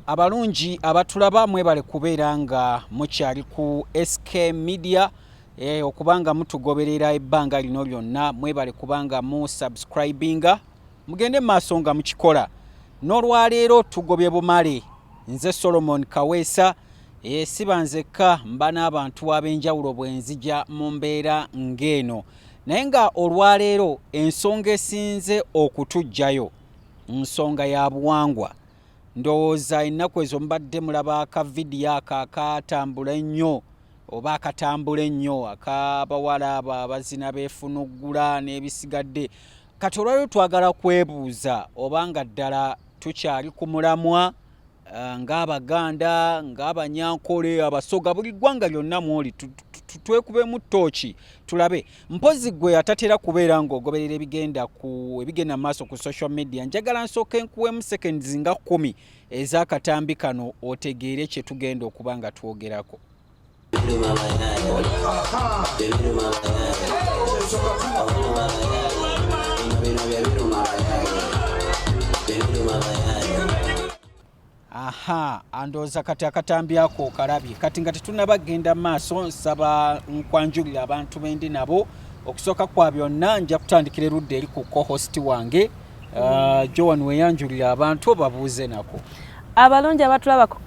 Abalungi abatulaba, mwebale kubeera nga mukyali ku SK Media, okubanga mutugoberera ebbanga lino lyonna. Mwebale kubanga mu subscribinga, mugende mu maaso nga mukikola. N'olwaleero tugobye bumale. Nze Solomon Kaweesa. Siba nzekka, mba n'abantu ab'enjawulo bwe nzija mu mbeera ng'eno. Naye nga olwaleero ensonga esinze okutuggyayo nsonga ya buwangwa. Ndowooza ennaku ezo mubadde mulaba akavidiyo ako akatambula ennyo oba akatambula ennyo ak'abawala abo abazina beefunuggula n'ebisigadde. Kati olwaleero twagala kwebuuza oba nga ddala tukyali ku mulamwa, ng'Abaganda, ng'Abanyankole, Abasoga, buli ggwanga lyonna mwoli, twekubemu ttooki tulabe. Mpozi gwe atatera kubeera ng'ogoberera ebigenda mu maaso ku social media, njagala nsooke nkuwemu seconds nga 10 ez'akatambi kano otegeere kye tugenda okuba nga twogerako. Ebiruma abayaye, ebiruma abayaye, obiruma abayaye, bino bye biruma abayaye, ebiruma abayaye. Aha, andowooza kati akatambi ako okalabye. Kati nga tetunnaba kugenda mu maaso, nsaba nkwanjulira abantu bendi nabo. Okusooka kwa byonna nja kutandikira erudda eri ku co-host wange, Joan. Weyanjulira abantu obabuuze nako. Abalungi abatulaba ku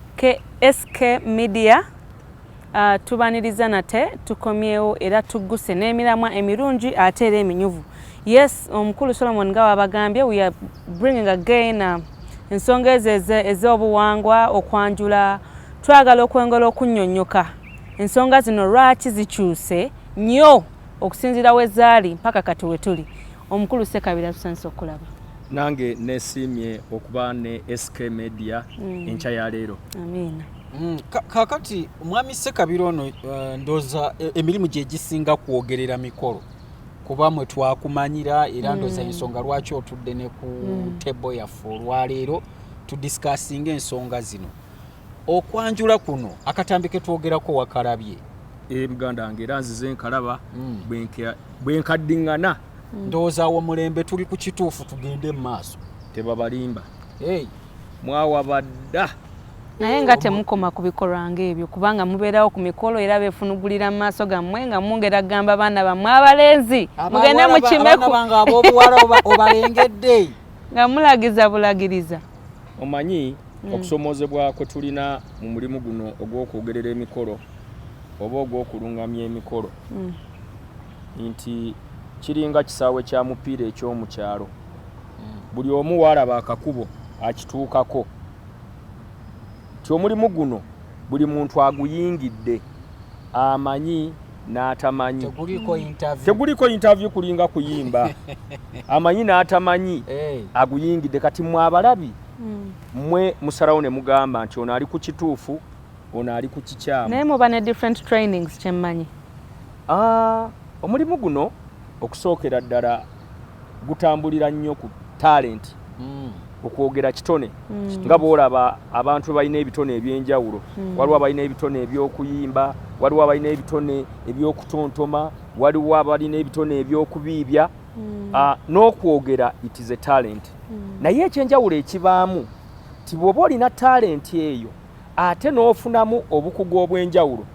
SK Media, tubaniriza nate. Tukomyewo era tugguse n'emiramwa emirungi ate era eminyuvu. Yes, omukulu Solomon nga wabagambye, we are bringing again ensonga ezo ez'obuwangwa, okwanjula. Twagala okwongera okunnyonnyoka ensonga zino, lwaki zikyuse nnyo okusinziira we zaali mpaka kati we tuli. Omukulu Sekabira, tusanyusa okulaba. Nange nesiimye okuba ne SK Media enkya ya leero. Amiina. Kaakati omwami Sekabira ono, ndowooza emirimu gye gisinga kwogerera mikolo, kuba mwe twakumanyira, era ndowooza ensonga lwaki otudde ne ku table yaffe olwaleero tudiscussinga ensonga zino. Okwanjula kuno, akatambi ke twogerako wakalabye? E, muganda wange, era nzize nkalaba bwe nkaddiŋŋana. Ndowooza awo mulembe tuli ku kituufu, tugende mu maaso. Tebabalimba. Hey. Mwawabadda. Naye nga temukoma ku bikolwa ng'ebyo, kubanga mubeerawo ku mikolo era beefunugulira mu maaso gammwe nga mwongera kugamba baana bammwe abalenzi, mugende Abaana mukimeku. Bange ab'obuwala obalengedde. Nga mulagiza bulagiriza. Omanyi, okusomoozebwa kwe tulina mu mulimu guno ogw'okwogerera emikolo oba ogw'okulungamya emikolo nti kiringa kisaawe kya mupiira eky'omukyalo. Buli omu waalaba akakubo akituukako nti omulimu guno buli muntu aguyingidde, amanyi n'atamanyi. Teguliko interview. Teguliko interview, kulinga kuyimba. Amanyi n'atamanyi aguyingidde. Kati mwe abalabi, mmwe musalawo ne mugamba nti ono ali ku kituufu, ono ali ku kikyamu. Naye muba ne different trainings, kyemmanyi. Ah, omulimu guno okusookera ddala gutambulira nnyo ku talent. Okwogera kitone, nga bw'olaba abantu balina ebitone ebyenjawulo. Waliwo abalina ebitone eby'okuyimba, waliwo abalina ebitone ebyokutontoma, waliwo abalina ebitone ebyokubiibya. Ah, n'okwogera it is a talent. Naye ekyenjawulo ekibaamu ti bw'oba olina talent eyo ate n'ofunamu obukugu obw'enjawulo.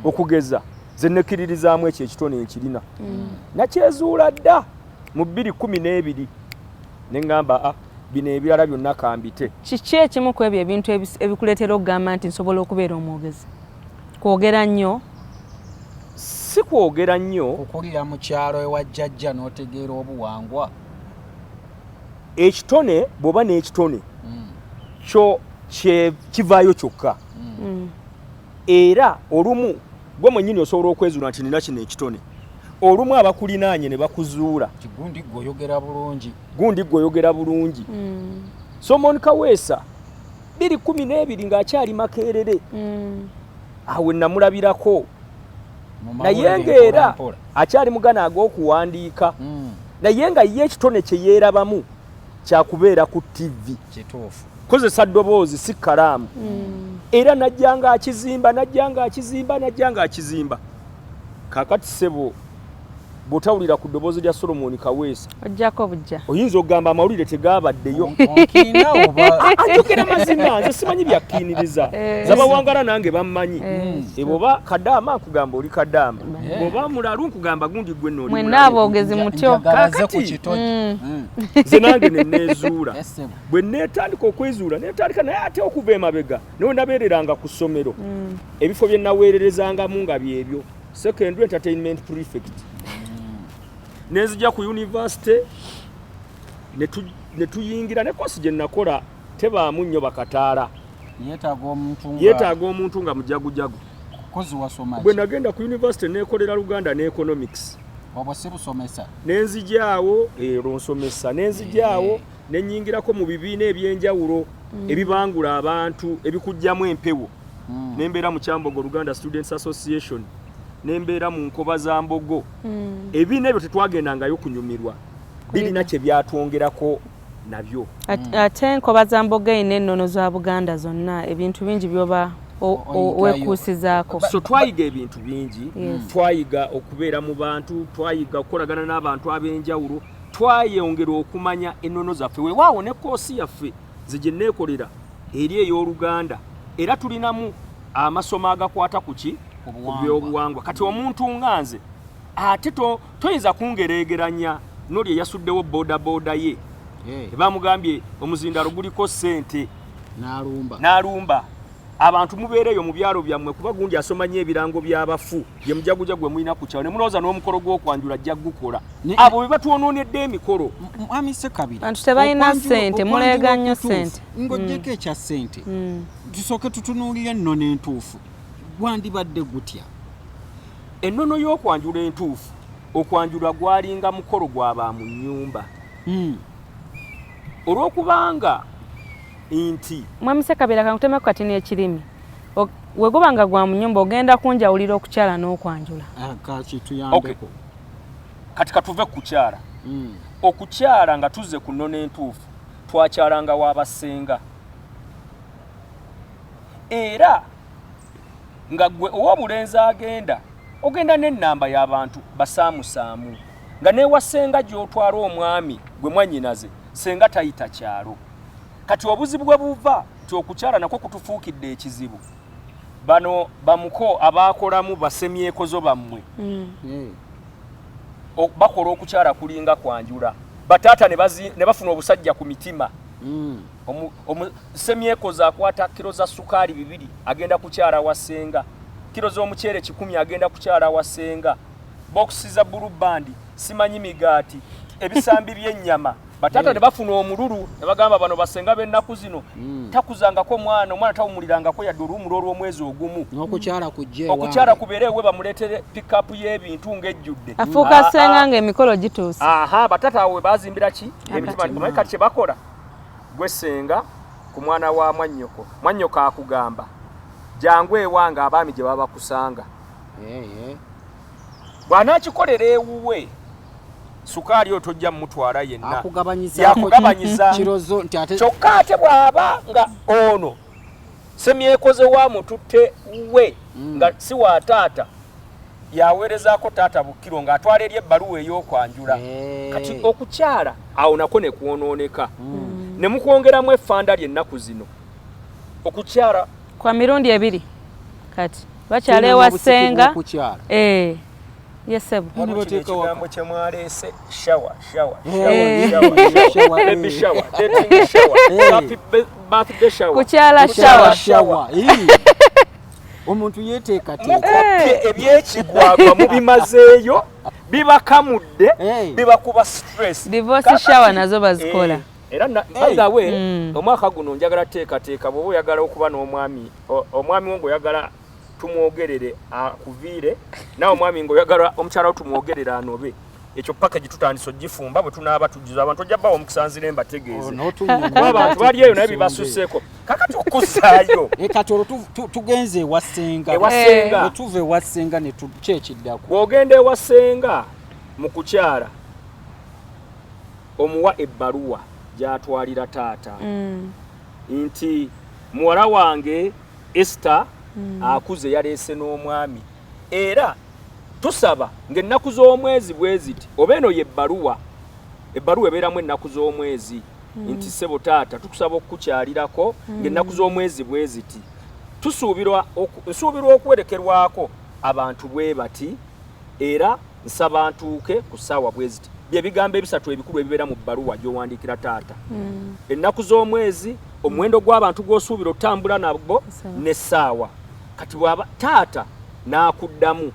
Okugeza ze nekkiririzaamu ekyo ekitone nkirina, nakyezuula dda mu 2012 ne ŋŋamba, "Ah, bino ebirala byonna kambite." Kiki ekimu ku ebyo ebintu ebikuleetera okugamba nti nsobola okubeera omwogezi? Kwogera nnyo? Si kwogera nnyo. Kukulira mu kyalo ewa jjajja n'otegeera obuwangwa. Ekitone, bw'oba n'ekitone kyo kivaayo kyokka. Era olumu gwe mwennyini osobola okwezuula nti nina kino ekitone. Olumu abakulinaanye ne bakuzuula. Kigundi gwe oyogera bulungi. Gundi gwe oyogera bulungi. Solomon Kaweesa 2012 ng'akyali Makerere, awe namulabirako. Mu naye mawulire ng'era mpola mpola. Akyali mugana ag'okuwandiika, naye nga ye ekitone kye yeerabamu kyakubeera ku TV, kozesa ddoboozi si kalaamu. Era najja nga akizimba, najja nga akizimba, najja nga akizimba. Kakati ssebo, Bw'otawulira ku ddoboozi lya Solomon Kaweesa, ojjako bujja, oyinza okugamba amawulire tegabaddeyo. Onkiina oba? Ajjukira mazima, nze simanyi byakkiiniriza. Eh. Zabawangala nange bammanyi. Eh. Bw'oba kadaama nkugamba oli kadaama, Eh. bw'oba mulalu nkugamba gundi gwe nno oli Mwenna mulalu. aboogezi mutyo. Njagala ze ku Kaakati. kitogi. Nze nange ne neezuula. Essebo. Bwe neetandika okwezuula, neetandika naye ate okuva emabega newe nabeereranga ku ssomero, ebifo bye naweererezangamu nga byebyo secondary entertainment prefect. Nenzija ku university ne tuyingira ne kosi gye nakola tebaamu nnyo bakataala. Yeetaaga omuntu nga Yeetaaga omuntu nga mujagujagu. Kozi wasoma Bwe ki? nagenda ku university neekolera Luganda ne economics. Obwo si busomesa? Nenzijaawo ero nsomesa, nenzijaawo nenyingirako mu bibiina ebyenjawulo ebibangula abantu, ebikugjamu empewo. Nembeera mu Kyambogo Luganda Students Association, nembeera mu Nkoba za Mbogo. Ebibiina ebyo tetwagendangayo kunyumirwa, birina kye byatwongerako nabyo. Ate Enkoba za Mbogo erina ennono za Buganda zonna, ebintu bingi byoba Oyigayo. weekuusizaako. So twayiga ebintu bingi. Yes. Twayiga okubeera mu bantu, twayiga okukolagana n'abantu ab'enjawulo, twayongera okumanya ennono zaffe. Weewaawo ne koosi yaffe nze gye neekolera eri ey'Oluganda, era tulinamu amasomo agakwata ku ki? Ku Ku buwangwa. byobuwangwa. Kati omuntu nga nze ate toyinza kungereegeranya n'oli eyasuddewo boodabooda ye, bamugambye omuzindalo guliko ssente, N'alumba. N'alumba abantu. Mubeereeyo mu byalo byammwe, kuba gundi asoma nnyo ebirango by'abafu, ye mujaguja gwe mulina ku kyalo, ne mulowooza n'omukolo gw'okwanjula ajja gukola. Abo be batwonoonedde emikolo. Mwami Sekabira, Bantu tebalina ssente, okwanjula muleega nnyo okutuufu, ssente. Ng'oggyeko ekya ssente, tusooke tutunuulire ennono entuufu, gwandibadde gutya? Ennono y'okwanjula entuufu, okwanjula gwalinga mukolo gwa ba mu nnyumba. Olw'okubanga nti Mwami Sekabira, kankutemeko kati n'ekirimi. We guba nga gwa mu nyumba, ogenda kunjawulira okukyala n'okwanjula. Ah, kakituyambeko. Kati katuve ku kukyala. Okukyala nga tuzze ku nnono entuufu, twakyalanga w'abasenga, era nga gwe ow'obulenzi agenda, ogenda n'ennamba y'abantu basaamusaamu, nga newasenga gy'otwala omwami gwe mwannyinaze, senga tayita kyalo. Kati obuzibu bwe buva ti okukyala nakwo kutufuukidde ekizibu. Bano bamuko abaakolamu basemyekozo bammwe, bakola okukyala kulinga kwanjula, bataata ne bafuna obusajja ku mitima. Semyekozo akwata kiro za sukaali 2 agenda kukyala wa ssenga, kiro z'omuceere 100 agenda kukyala wa ssenga, bokisi za Blue Band, simanyi migaati, ebisambi by'ennyama. Bataata ne bafuna omululu ne bagamba bano basenga b'ennaku zino, takuzangako mwana, omwana tawumulirangako yadde oluwumula olw'omwezi ogumu. N'okukyala kujja. Okukyala kubeere ewe, bamuleetere pikapu y'ebintu ng'ejjudde. Afuuka Ah, ssenga ah. ng'emikolo gituuse. Aha, batata awo we bazimbira ki emitima. Omanyi kati kye bakola? Gwe ssenga ku mwana wa mwannyoko, mwannyoko akugamba jangu ewange abaami gye baba bakusanga. Bw'anaakikolera ewuwe, sukaali oyo tojja mumutwala yenna. Akugabanyiza. Yakugabanyiza. Kirozo nti ate Kyokka ate bw'aba nga ono semyekoze wa mututte we nga si wa taata, yaweerezaako taata bukkiro ng'atwala eri ebbaluwa ey'okwanjula. Kati okukyala awo nako ne kwonooneka, ne mukwongeramu effanda ly'ennaku zino okukyala. Kwa mirundi ebiri kati bakyala Tulina ewa n'obusiki ssenga. bw'okukyala. Eh, yesebo. Ne Waliwo kino bateeka waka. ekigambo kye mwaleese, shower, shower, Eh. shower, shower, Shower, baby eh. shower, dating shower, Eh. happy birthday shower. Kukyala Kukyala shower. shower. Eh. Omuntu yeteekateeka. Mukopye ebyekigwagwa, mubimazeeyo, bibakamudde, Eh. bibakuba stress. Divorce Kakati, shower nazo bazikola. eh, era by the way, omwaka guno njagala teekateeka, bw'oba oyagala okuba n'omwami, omwami wo ng'oyagala tumwogerere akuviire, nawe omwami ng'oyagala omukyala wo tumwogerere anobe, ekyo package tutandise ogifumba. Bwe tunaaba tujjuza abantu, ojja bawa omukisa nzire mbategeeze, kuba abantu bali eyo naye bibasuseeko. Kakati okuzaayo Eh, kati olwo tugenze ewa ssenga. Ewa ssenga. Bwe tuva ewa ssenga ne ki ekiddako? Bw'ogenda ewa ssenga mu kukyala, omuwa ebbaluwa gy'atwalira taata nti muwala wange Esther akuze, yaleese n'omwami, era Tusaba ng'ennaku z'omwezi bwe ziti, oba eno y'ebbaluwa, ebbaluwa ebeeramu ennaku z'omwezi nti ssebo taata tukusaba okukukyalirako ng'ennaku z'omwezi bwe ziti, tusuubirwa nsuubirwa okuwerekerwako abantu bwe bati, era nsaba ntuuke ku ssaawa bwe ziti. Bye bigambo ebisatu ebikulu ebibeera mu bbaluwa gy'owandiikira taata: ennaku z'omwezi, omuwendo gw'abantu gw'osuubira otambula nabo, n'essaawa. Kati bw'aba taata n'akuddamu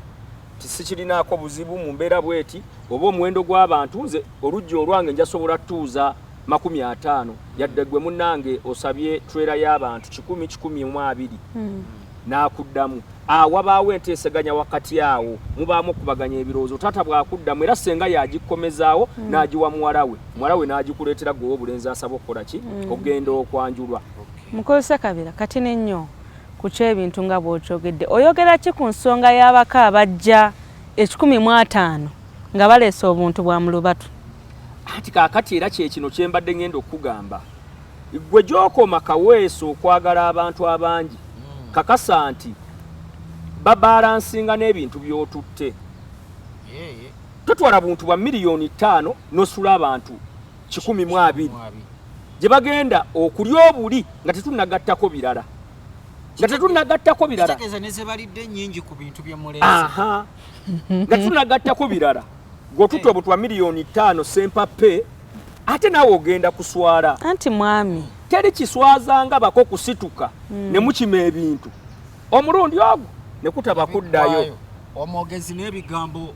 nti sikirinaako buzibu mu mbeera bweti, oba omuwendo gw'abantu nze oluggi olwange njasobola tuuza 50, yadde gwe munnange osabye trailer y'abantu 100, 120, n'akuddamu awo wabaawo enteeseganya wakati awo, mubaamu okubaganya ebirowoozo. Taata bw'akuddamu era senga yagikomezaawo n'agiwa muwala we, muwala we n'agikuleetera gwe ow'obulenzi asaba okukola ki, okugenda okwanjulwa. Mukulu Sekabira, kati nennyo ku ky'ebintu nga bw'okyogedde, oyogera ki ku nsonga y'abaka abajja 150 nga baleese obuntu bwa mu lubatu? Anti kaakati era kyekino kye mbadde ngenda okukugamba, gwe gy'okoma Kaweesa okwagala abantu abangi, kakasa nti babalansinga n'ebintu by'otutte. Totwala buntu bwa 5 miliyoni n'osula abantu 120 gye bagenda okulya obuli nga tetunnagattako birala, nga tetunnagattako birala. Kitegeeza ne ze balidde nnyingi ku bintu bye muleese. Aha, nga tetunnagattako birala, gweotutte obutwa 5 miliyoni sempape, ate naawe ogenda kuswala. Anti mwami, Teri kiswazanga bako kusituka ne mukima ebintu omulundi ogwo ne kutaba kuddayo. Omwogezi n'ebigambo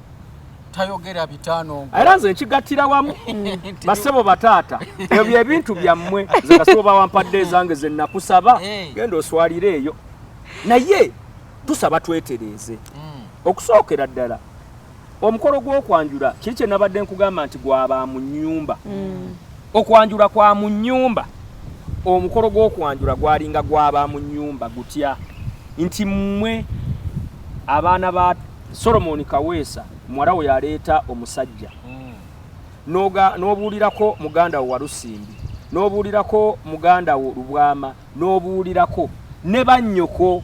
tayogera bitaano. Era nze nkigattira wamu, basebo bataata, ebyo byebintu byammwe. Nze kasebo bawampadde ezange ze nakusaba, genda oswalire eyo. Naye tusaba twetereeze. Okusookera ddala omukolo gw'okwanjula kiri kye nabadde nkugamba nti gwaba mu nnyumba. Okwanjula kwa mu nnyumba, omukolo gw'okwanjula gwalinga gwaba mu nnyumba gutya? Nti mmwe abaana ba Solomon Kaweesa, muwala we yaleeta omusajja, n'obuulirako muganda wo Walusimbi, n'obuulirako muganda wo Lubwama, n'obuulirako ne bannyoko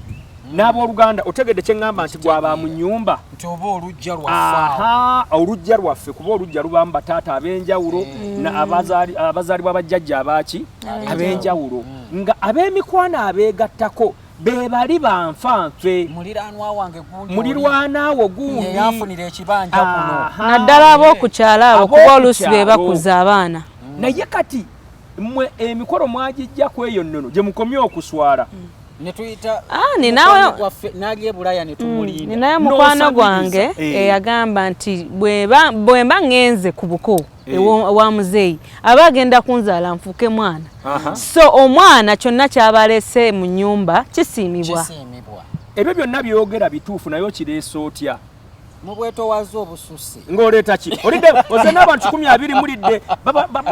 n'abooluganda. Otegedde kye ŋŋamba nti gwaba mu nnyumba? Nti oba olujja lwaffe awo. Aha, olujja lwaffe, kuba olujja lubaamu bataata ab'enjawulo abazaalibwa bajjajja abaaki ab'enjawulo, nga ab'emikwano abeegattako be bali banfanfe. Muliraanwa wange gundi. Mulirwanaawo gundi. Yeyanfunira ekibanja kuno. Naddala ab'oku kyalo abo, kuba oluusi be Ab'oku kyalo. bakuza abaana. Naye kati mmwe emikolo mwagijja ku eyo nnono gye mukomye okuswala. Ne tuyita Ah, ninawe- mukwano gwaffe n'ali e Bulaya ne tumulinda. Ninayo mukwano N'osabiriza. gwange eyagamba nti bwe mba ŋŋenze ku buko ewa muzeeyi, aba agenda kunzaala nfuuke mwana. So omwana kyonna ky'abalese mu nnyumba kisiimibwa. Kisiimibwa. Ebyo byonna byogera bituufu, naye okireesa otya? Mu bwetowaze obususse. Ng'oleeta ki? Olidde oze n'abantu 20, mulidde,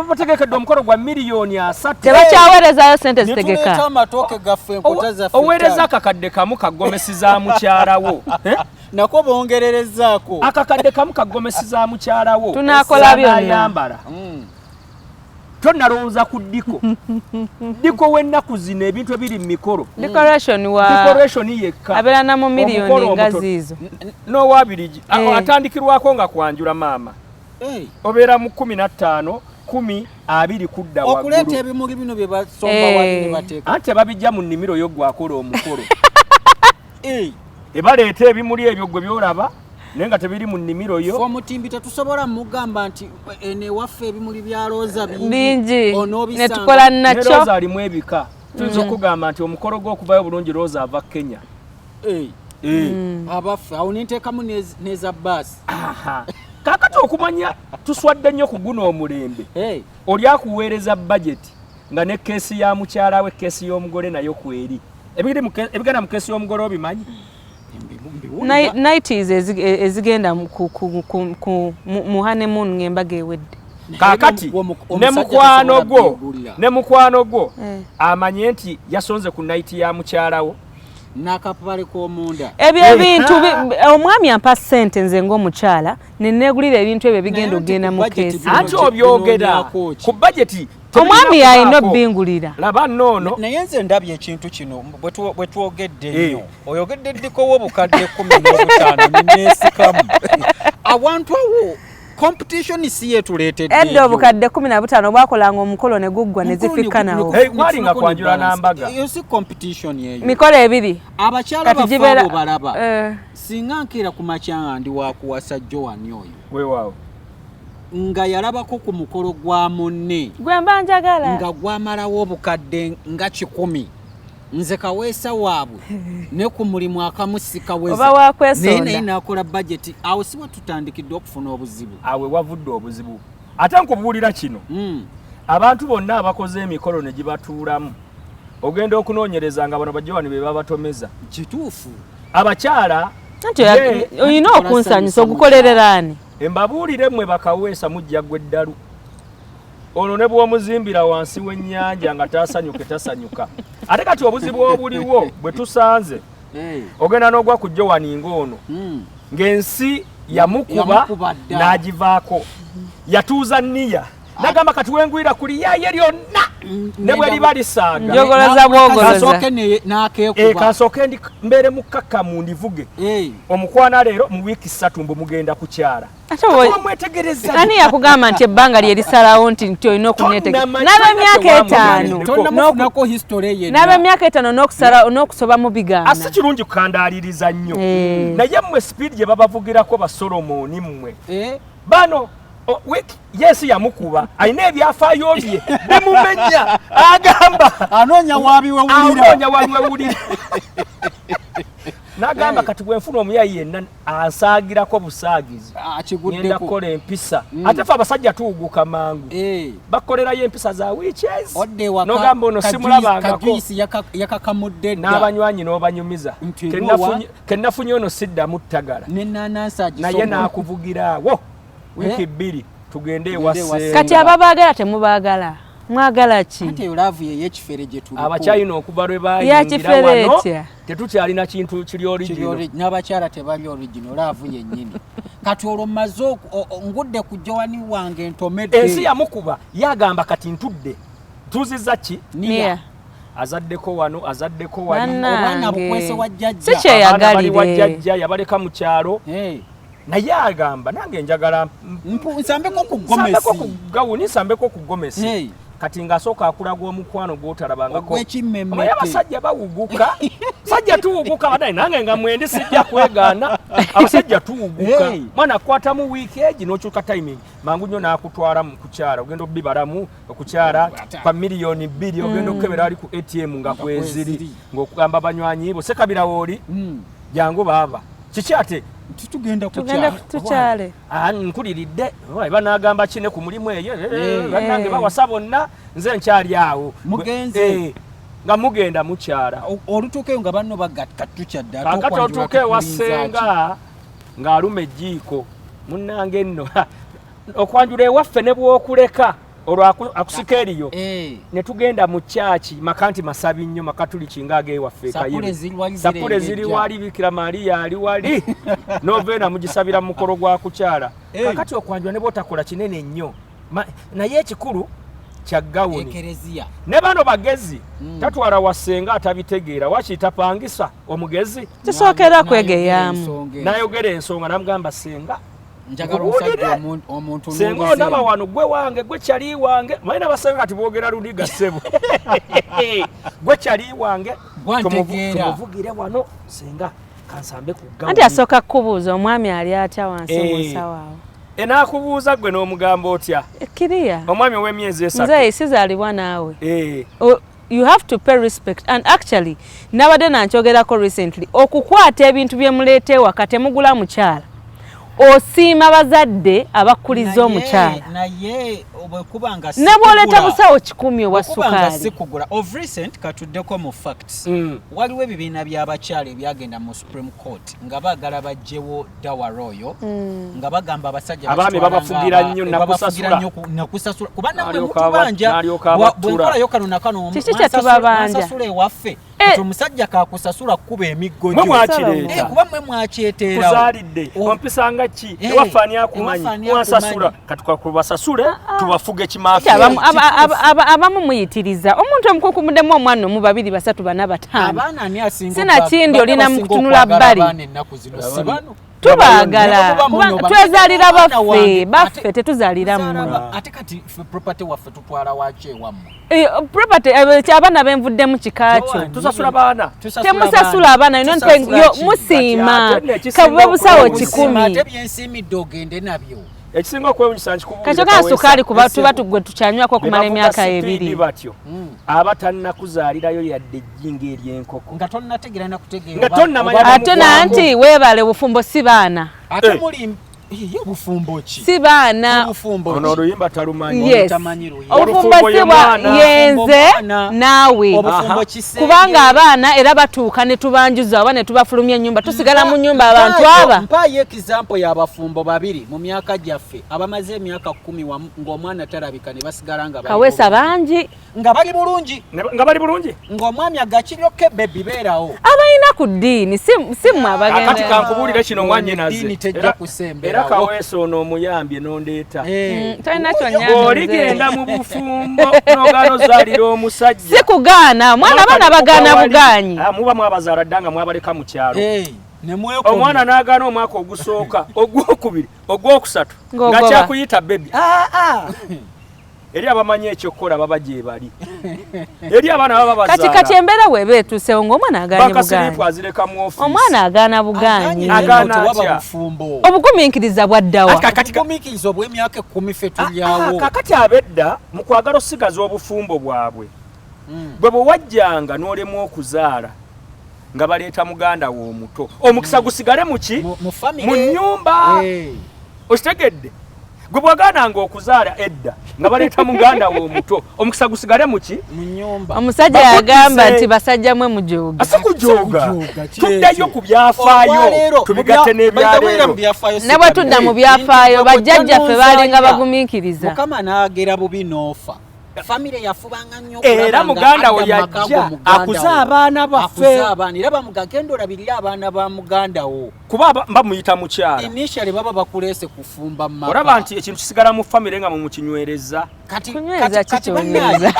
bategekedde omukolo gwa 30 miliyoni. Tebakyaweerezaayo sente Ne tuleeta zitegeka. amatooke gaffe, enkota zaffe Oweereza ttaano. akakadde kamu kagomesi za mukyalawo. Eh? Nako bongererezaako. Akakadde kamu kagomesi za mukyalawo. Tunaakola byonna. Z'anaayambala. Tonnalowooza ku decor, decor w'ennaku zino, ebintu ebiri mu mikolo. Decoration wa Decoration yekka abeera na mu miliyoni Omukolo nga omutono. ziizo. N'owabirigi atandikirwako nga kwanjula maama, obeera mu 15, 10, 20 kudda Okuleeta waggulu. ebimuli bino bye basomba wali ne bateeka. Anti tebabijja mu nnimiro yo gwakola omukolo. Ebaleeta ebimuli ebyo gwe byolaba naye nga tebiri mu nnimiro yo. Fe omutimbi tetusobola mugamba nti eno ewaffe ebimuli bya looza bingi, onoobisanga. netukola Ne nakyo. Looza alimu ebika. Tuyinza okugamba nti omukolo gw'okuvayo bulungi, Looza ava Kenya. Abaffe, awo nenteekamu n'eza baasi. Aha. Kaakati okumanya tuswadde nnyo ku guno omulembe, oli akuweereza bajeti nga ne keesi ya mukyala we, keesi y'omugole nayo kweri. Ebigenda mu keesi y'omugole obimanyi? Nighties ezigenda mu honeymoon ng'embaga ewedde. Kaakati ne Omusajja mukwano tasobola gwo kwegulira. Ne mukwano gwo amanye nti yasonze ku night ya mukyalawo. N'akapale k'omunda. Ebyo ebintu omwami ampa ssente nze ng'omukyala neneegulira ebintu ebyo ebigenda Naye anti okugenda ku mu budget keesi. bino Anti obyogera binoonyaako ki? Ku bajeti. Omwami yalina obbingulira. Laba noono. Naye nze ndabye ekintu kino bwe twogedde ennyo, oyogedde ddiko w'obukadde 15 neneesikamu awantu awo. Competition si yetuleetedde. Edda obukadde 15 bwakolanga omukolo ne guggwa ne zifikka nawo. Kwalinga kwanjula n'ambaga. Eyo si competition eyo. Mikolo ebiri. Abakyala baffe abo balaba. Singa nkeera ku makya nga ndi wakuwasa Joan oyo. Weewaawo. Nga yalabako ku mukolo gwa munne. Gwe mba njagala. Nga gwamalawo obukadde nga 100. Nze kaweesa waabwe ne ku mulimu akamu sikaweza. Oba wakwesonda. Naye nakola budget awo si we tutandikidde okufuna obuzibu. Awe wavudde obuzibu. Ate nkubuulira kino. Abantu bonna abakoze emikolo ne gibatuulamu. Ogenda okunoonyereza nga bano bajjawani be babatomeza. Kituufu. Abakyala anti olina okunsanyusa ogukolerera ani? Mbabuulire mmwe bakaweesa mujja gwe ddalu. Ono ne bw'omuzimbira wansi w'ennyanja nga tasanyuke tasanyuka. Ate kati obuzibu obuliwo bwe tusanze, ogenda n'ogwa ku Joan ng'ono ng'ensi yamukuba n'agivaako. Yatuuza nniya n'agamba kati wengwira kuli yaaye lyonna ne bwe liba lisaaga. Njogoloza bwogoloza. Kasooke mbeere mukkakkamu ndivuge. Omukwana leero mu wiiki 3 mbu mugenda kukyala. Ani yakugamba nti ebbanga lye lisalawo nti olina okuneetegeka? N'ab'emyaka 5 n'ab'emyaka 5 n'okusala n'okusoba mu bigaana. Si kirungi kukandaaliriza nnyo. Naye mmwe speed gye babavugirako ba Solomoni mmwe. Bano Yesu yamukuba alina ebyafaayo bye bimumenya agamba anoonya wabiwewulira. N'agamba kati bwe nfuna omuyayi yenna ansaagirako busaagizi ngenda kukola empisa. Ate ffe abasajja tuwuguka mangu, bakolerayo empisa za wiiki ezi n'ogamba ono simulabangako n'abanywanyi n'obanyumiza kennafunye ono siddamu ttagala naye n'akuvugiraawo wiiki 2 tugende ewa Ssenga. Kati ababaagala temubaagala, mwagala ki? Ate eyo laavu ye y'ekifere gye tuliko. Abakyalina okuva lwe bayingira wano tetukyalina kintu kiri original. N'abakyala tebali original, laavu yennyini. Kati olwo mmaze ngudde ku Joan wange ntomedde. Ensi yamukuba yagamba kati ntudde. Tuzizza ki? Niya. Azaddeko wano, azaddeko wali. Obwana bukwese wa jjajja. Si kyeyagalire. Wa jjajja yabaleka mu kyalo. Naye agamba nange njagala nsambeko ku gomesi. Nsambeko ku gawuni, nsambeko ku gomesi. Kati ng'asooka akulaga omukwano gw'otalabangako. Omanyi abasajja bawuguka. Sajja tuwuguka banaye nange nga mwendi sijja kwegaana. Abasajja tuwuguka. Mwana akwatamu wiiki egi n'okyuka timing. Mangu nnyo n'akutwala mu kukyala. Ogenda obbibalamu okukyala kwa 2 million ogenda okukebera ali ku ATM nga kweziri. Ng'okugamba banywanyi bo Ssekabira wooli jangu baaba. Kiki ate? Tugenda kukyale. Nkuliridde banaagamba ki ne ku mulimu eyo bannange bawasa bonna nze nkyali awo. Mugenze. Nga mugenda mukyala. Olutuukeyo nga banno bagatta tukyadde. Kaakati otuuke ewa Ssenga ng'aluma ejjiiko munnange nno okwanjula ewaffe ne bw'okuleka olwo akusika eriyo ne tugenda mu kyaki maka nti masabi nnyo makatuliki ng'ag'ewaffe Kayiru. Sapule ziri wali, Bikira Maria ali wali noveena mugisabira mu mukolo gwa kukyala. Kakati okwanjula ne bw'otakola kinene nnyo naye ekikulu kya gawuni. Ne bano bagezi tatwala wa Ssenga atabitegeera wakiyita pangisa omugezi. Kisookera kwegeyaamu. N'ayogera ensonga n'amugamba Ssenga njagala omusajja omuntu Ssenga onaba wano gwe wange gwe kyali wange. Manyi n'abasenga kati boogera ludiga ssebo. Gwe kyali wange tumuvugire wano Ssenga kansambe ku gawuni. Anti asooka kukubuuza omwami ali atya wansi mu nsawo awo. Enaakubuuza gwe n'omugamba otya? Kiriya. Omwami ow'emyezi 3. Nze sizaalibwa naawe. You have to pay respect. And actually, nabadde nankyogerako recently, okukwata ebintu bye muleeta ewaka temugula mukyala. Osiima bazadde abakuliza omukyala. Naye bwekuba nga ne bw'oleeta busawo 10 obwa sukaali. Sikugula. Of recent katuddeko mu facts. Waliwo ebibiina by'abakyala ebyagenda mu Supreme Court nga baagala baggyewo dawara oyo nga bagamba abasajja abaami babafugira nnyo nakusasula kuba nammwe mutubanja bwe nkolayo kano na kano kiki kye tubabanja mwansasula ewaffe Kati omusajja kakusasula kukuba emiggo Mwe gyo. mwakireeta. Eh, kuba mwe mwakyeteerawo. Kuzaalidde ompisa nga ki? Ewaffe ani akumanyi? Ewaffe ani Wansasula. akumanyi? Kati kubasasule tubafuge Kati kimafia. abamu muyitiriza omuntu omukunkumuddemu omwana omu, babiri, basatu, bana, bataano. Abaana ani asinga Sinakindi bano olina abasinga kutunula okwagala bbali. abaana ennaku zino si bano. Tubaagala. Muba muno Kubanga twezaalira omwana baffe, wange, baffe ate- tetuzaalira tuzaala mmwe. Ate kati ffe property waffe tutwala waki ewammwe? Eh, property, abaana benvuddemu kika kyo. Joan, Tusasula baana. Tusasula Temusasula abaana, you don't Tusasula pay- yo, ki? musiima. Kati ate nno ekisinga Kabube busawo okwewuunyisa. 100. Ate byensiimidde ogende nabyo. Ekisinga okwewunyisa nkikubuulira. Kati ogamba sukaali kuba tuba tugwe tukyanywako okumala emyaka 2. Batyo aba tannakuzaalirayo yadde ejjinga ery'enkoko. Nga tonnategeera nakutegeera. Nga tonnamanya Ate nanti weebale bufumbo si baana. Ate Eh. muli ye obufumbo ki? Si baana. Obufumbo Ono ki? oluyimba talumanyi. Yes. Tamanyi luyimba. Obufumbo Obufumbo si ye bwa mwana. yenze Obufumbo mwana. naawe. Obufumbo Aha. kisenge. Kubanga abaana era batuuka ne tubanjuza oba ne tubafulumya ennyumba, tusigala mu nnyumba abantu aba. Mpaayo example y'abafumbo babiri mu myaka gyaffe abamaze emyaka 10 wamu ng'omwana talabika ne basigala nga bali Kaweesa bulungi. bangi. Nga bali bulungi. Nga bali bulungi. Ng'omwami agakiryoke bebi beerawo. Abalina ku ddiini si mmwe Kakati abagenda. kankubuulire kino mwannyinaze. Eddiini tejja kusemberawo. Era Kaweesa ono omuyambye n'ondeeta. Eh. Tolina kyonnyambye. Bw'oligenda mu bufumbo n'ogaana ozaalira omusajja. Si kugaana, omwana abaana bagaana bugaanyi. Ah, muba mwabazaala dda nga mwabaleka mu kyalo. Eh, ne mwekomya. Omwana n'agaana omwaka ogusooka, ogwokubiri, ogwokusatu Ng'ogoba. nga kyakuyita bebi. Eri abamanyi ekyokukola baba gye bali. Eri abaana baba bazaala. Kati kati embeera bw'eba etuusewo ng'omwana agaanye Banka bugaanyi. azireka mu ofiisi. Omwana agaana bugaanyi. Agaanye Agaana tewaba atya? bufumbo. Obugumiikiriza bwaddawa. Ati kakati Obugumiikiriza obw'emyaka 10 ffe tulyawo. Kakati ab'edda mu kwagala osigaza obufumbo bwabwe bwe bwe wajjanga n'olemwa okuzaala nga baleeta muganda wo omuto omukisa gusigale mu ki? Mu family. Mu nnyumba. Eh. Okitegedde? Gwe bwagaananga okuzaala edda nga baleeta muganda wo omuto omukisa gusigale mu ki? Mu nnyumba. Omusajja Bakuddize. yagamba nti basajja mwe mujooga. Si kujooga. Kujooga, kyekyo. Tuddayo ku byafaayo Olwaleero, tubigatte by the way, n'ebyaleero. mu byafaayo Ne bwe tudda mu byafaayo, bajjajjaffe baalinga bagumiikiriza. Mukama n'agera bubi n'ofa. Famire yafubanga nnyo Era okulaba nga muganda we adda mu maka yajja go muganda akuze wo. abaana baffe. Akuze abaana. Era bamuga genda olabirire abaana ba muganda wo. Kuba bamuyita mukyala. Initially baba bakuleese kufumba mu maka. Olaba nti ekintu kisigala mu famire nga mukinywereza. Kati Kunyweza kati ki bannange, kyonyweza?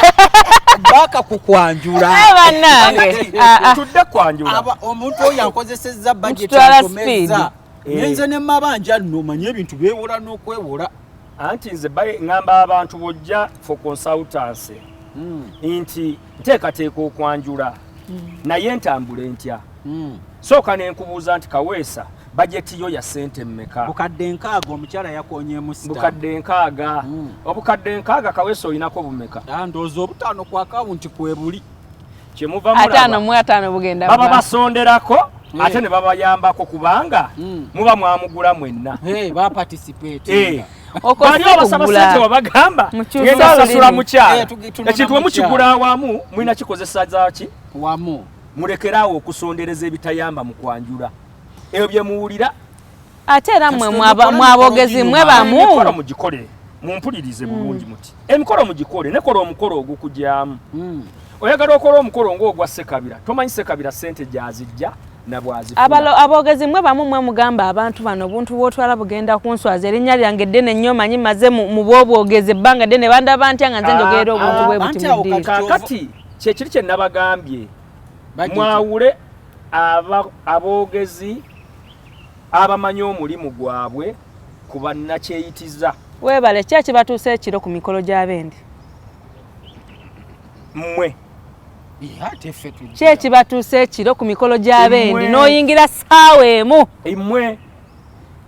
baaka kukwanjula. Eh, bannange. Ah, ah. Tudde kwanjula. Omuntu oyo ankozesezza budget Mututwala antomezza. speed. Ngenze ne mabanja nno omanye ebintu beewola n'okwewola. Anti nze ŋŋamba abantu bw'ojja for consultancy nti nteekateeka okwanjula naye ntambule ntya. Sooka ne nkubuuza nti Kaweesa bajeti yo ya ssente mmeka? Bukadde 60 omukyala yakonyeemu sitaani. Bukadde 60. Obukadde 60 Kaweesa olinako bumeka? Ndowooza 5 ku akawunti kwe buli. Kyemuva mulaba. 55 bugenda Baba mu maaso. basonderako ate ne babayambako kubanga muba mwamugula mwenna. Baparticipate. Okwo Bali si abasaba kugula. ssente wabagamba Mukyuse ngenda olulimi. sasula mukyala. Tunona Ekintu bwe mukigula awamu mulina kikozesa zaaki? Wamu. Mulekeraawo okusondereza ebitayamba mu kwanjula. Ebyo bye muwulira. Ate era mmwe mwabogezi mwe bamu. Emikolo mugikole, mumpulirize bulungi muti. Emikolo mugikole, nekola omukolo ogukugyamu. Oyagala okola omukolo ng'ogwa Ssekabira, tomanyi Ssekabira ssente gy'azijja na bw'azifuna. Aboogezi mwe bamu mwe mugamba abantu bano obuntu bw'otwala bugenda kunswaza, erinnya lyange ddene nnyo manyi maze mu bw'obwogezi ebbanga ddene bandaba ntya nga nze njogerera obuntu bwe buti anti mu awo ddiiro. Kaakati kyekiri kye nabagambye, Budget. mwawule aboogezi abamanyi omulimu gwabwe ku bannakyeyitiza. Weebale, ki ekibatuusa ekiro ku mikolo gy'abendi? Mmwe. Ate ffe tujja. Ki ekibatuusa ekiro ku mikolo gy'abendi? Mmwe. N'oyingira ssaawa emu. Mmwe.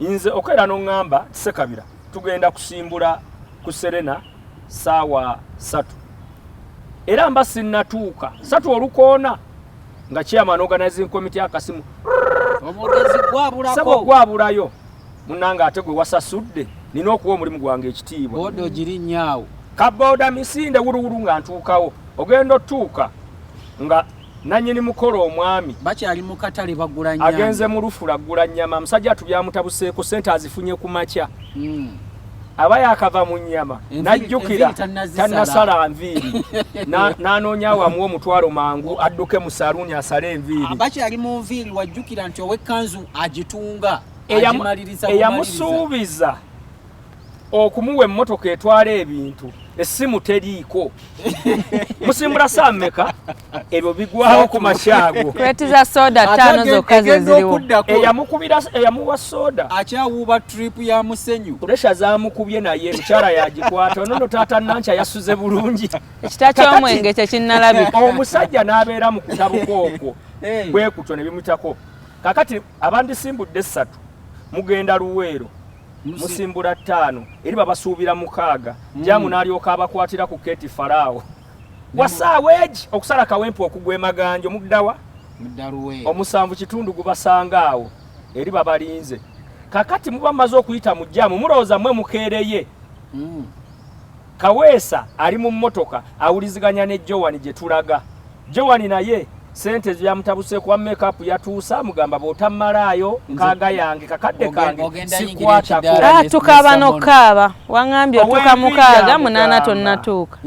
Nze okeera n'oŋŋamba Ssekabira tugenda kusimbula ku Serena ssaawa 3. Era mba sinnatuuka 3 olukoona nga chairman organizing committee akasimu. Omwogezi gwabulako. Ssebo gwabulayo. Munnange ate gwe wasasudde nina okuwa omulimu gwange ekitiibwa. Booda ogirinnyaawo. Kabooda misinde wuluwulu nga ntuukawo. Ogenda otuuka nga nannyini mukolo omwami bakyali mu katale bagula nnyama. Agenze mu lufula agula nnyama. Musajja atubyamutabuseeko ssente azifunye ku makya. Aba yakava mu nnyama najjukira tannasala nviiri, n'anoonya wamuwa omutwalo mangu adduke mu saluuni asale enviiri. Bakyali mu nviiri, wajjukira nti ow'ekkanzu agitunga. Eyamusuubiza okumuwa emmotoka etwala ebintu, essimu teriiko. Musimbula saa mmeka? Ebyo bigwawo ku makyago. Kreti za soda ttaano zokka zeziriwo. Eyamukubira, eyamuwa soda akyawuuba trip ya musenyu. Pressure zamukubye, naye mukyala yagikwata. Ono no taata Nankya yasuze bulungi. Ekita ky'omwenge kyekinnalabika. Omusajja n'abeera mu kutabuka okwo bwe kutyo ne bimutako. Kakati abandisimbudde 3 mugenda Luweero, musimbula 5, eri babasuubira 6. Jamu n'alyoka abakwatira ku keeti Faraawo wasaawa egi okusala Kawempe okugwa emaganjo muddawa omusanvu kitundu gubasanga awo eri babalinze. Kakati muba mumaze okuyita mu jaamu, mulowooza mmwe mukeereye. Kaweesa ali mu mmotoka awuliziganya ne Joan gye tulaga. Joan naye sente ezo yamutabuseeko wa makeup yatuusa, amugamba bw'otammalaayo nkaaga yange kakadde kange sikwatako. Tukaaba n'okukaaba, waŋŋambye otuuka 6, 8 tonnatuuka.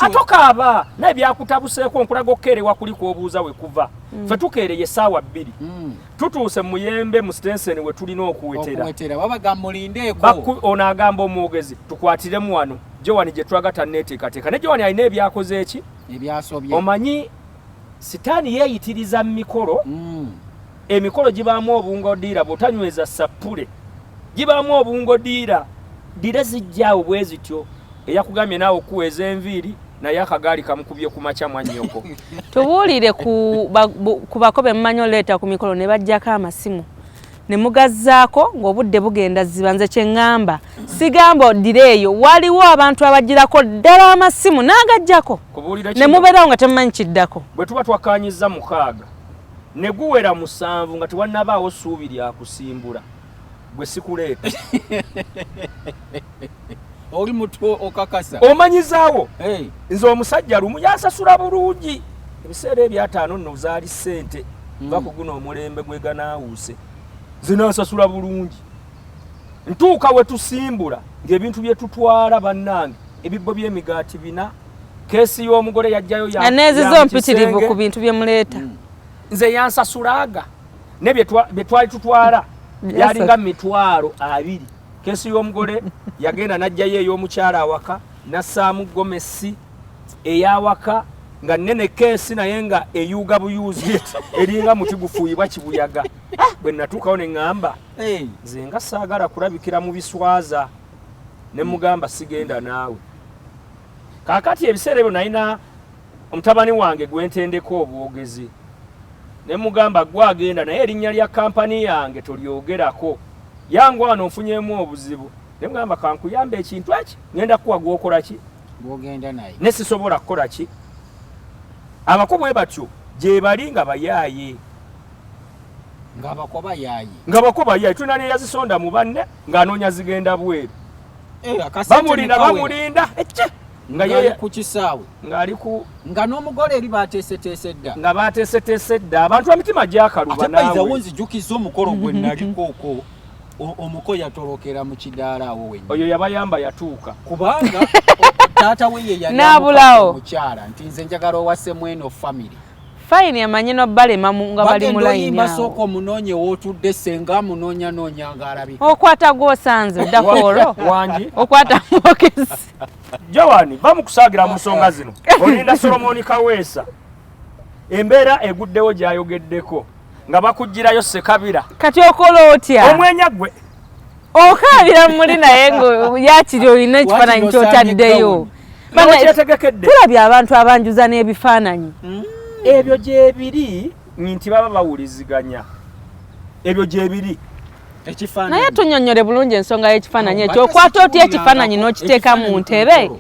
Atokaaba naye byakutabuseeko, nkulaga okukeerewa kuli kw'obuuza we kuva. Ffe tukeereye essaawa 2. Tutuuse mu Muyembe mu Stenseni we tulina okuwetera. Ono agamba omwogezi tukwatiremu wano. Joan gye tulaga tanneeteekateeka. Ne Joan alina ebyakoze eki? Ebyasobye. Omanyi sitaani yeeyitiriza mu mikolo. Emikolo gibaamu obungodiira, bw'otanyweza sappule gibaamu obungodiira, dire zijjaawo bwe zityo. Eyakugambye naawe okukuweeza enviiri naye akagaali kamukubye ku makya mwannyoko. Tubuulire ku bako be mumanyi oleeta ku mikolo ne baggyako amasimu ne mugazzaako ng'obudde bugenda ziba. Nze kye ŋŋamba, sigamba oddire eyo, waliwo abantu abagirako ddala amasimu n'agaggyako ne mubeerawo nga temumanyi kiddako. Bwe tuba twakkaanyizza 6 ne guwera 7 nga tewannabaawo ssuubi lya kusimbula, gwe sikuleeta. Oli mutu okakasa. Omanyizaawo. Nze omusajja lumu yansasula bulungi. Ebiseera ebyataano nno zaali ssente. Va ku guno omulembe gwe ganaawuuse. Nze nansasula bulungi. Ntuuka we tusimbula ng'ebintu bye tutwala bannange, ebibbo by'emigaati 4, keesi y'omugole yajjayo ya Neezizo mpitirivu ku bintu bye muleeta. Nze yansasulaaga ne bye twali tutwala byalinga 20,000. Keesi y'omugole yagenda n'ajjayo ey'omukyala awaka, n'assaamu gomesi ey'awaka nga nnene keesi naye nga eyuuga buyuuzi eringa muti gufuuyibwa kibuyaga. Bwe natuukawo ne ŋŋamba nze nga saagala kulabikira mu biswaza, ne mugamba sigenda naawe. Kaakati ebiseera ebyo nalina omutabani wange gwe ntendeka obwogezi, ne mugamba gwe agenda naye erinnya lya kampani yange tolyogerako, yangu wano nfunyeemu obuzibu. Ne mugamba kankuyambe ekintu eki, ngenda kukuwa gw'okola ki, gw'ogenda naye, ne sisobola kukola ki. Abako bwe batyo gye bali nga bayaaye, nga bako bayaaye, nga bako bayaaye. Tulina n'eyazisonda mu banne ng'anoonya zigenda bweru. Bamulinda bamulinda eki nga ye ku kisaawe, ng'ali ku nga n'omugole eri bateeseteese dda, nga bateeseteese dda. Abantu emitima gyakaluba. Naawe nzijukiza omukolo gwe naliko okwo, omuko yatolokera mu kidaala awo wennyini. Oyo yabayamba yatuuka kubanga taata we ye yali n'abulawo omukyala nti nze njagala owase mweno family. Fine, amanyi n'obbalema nga bali mu layini awo. Sooka omunoonye w'otudde, senga amunoonya noonya ng'alabika. Okwata gw'osanze oddako olwo wangi okwata mwogezi. Joan, bamukusaagira mu nsonga zino. Olinda Solomoni Kaweesa embeera eguddewo gy'ayogeddeko nga bakugirayo Sekabira. Kati okola otya? Omwenya gwe okaabira muli naye nga yakiri olina ekifaananyi ky'otaddeyo. Tulabye abantu abanjuza n'ebifaananyi. Ebyo gyebiri nti baba bawuliziganya, ebyo gyebiri. Naye tunnyonnyole bulungi ensonga y'ekifaananyi ekyo. Okwata otya ekifaananyi n'okiteeka mu ntebe?